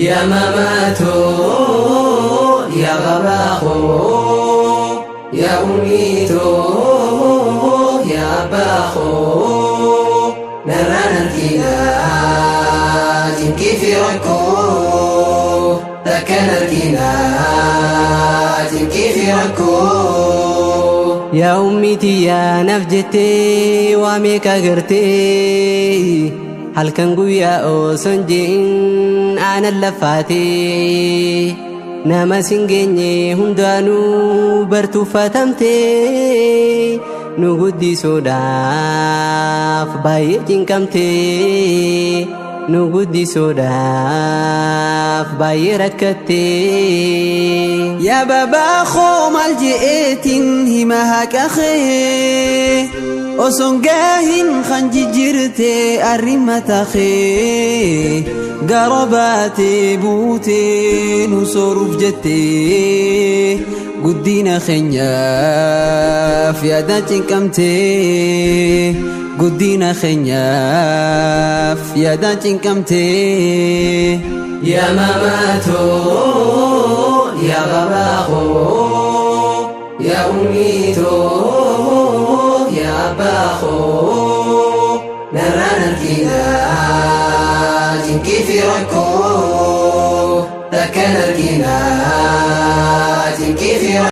Yaa maamaatoo yaa babaakoo yaa ummiitoo yaa abbaakoo narraan arginaa cinqii fi rakkoo takkan arginaa cinqii fi rakkoo. Yaa ummii tiyyaa naaf jettee waa meeqa gartee halkan guyyaa osoo hin je'in aanan laffaatee nama sin geenye hundaanuu bartuuffatamtee nu guddisuudhaaf baay'ee cinqamtee nu guddisuudhaaf baay'ee rakkattee. Yaa babaa koo maal je'eetiin hima haqa kee osoon gaahin kan jijjiirte arrimata kee gara baatee buutee nu sooruuf jettee guddina keenyaaf yaada cinqamtee guddina keenyaaf yaada cinqamtee. Yaa maamaatoo yaa babaakoo yaa ummiitoo yaa abbaakoo narraan arginaa cinqii fi rakkoo takkan arginaa cinqii fi rakkoo.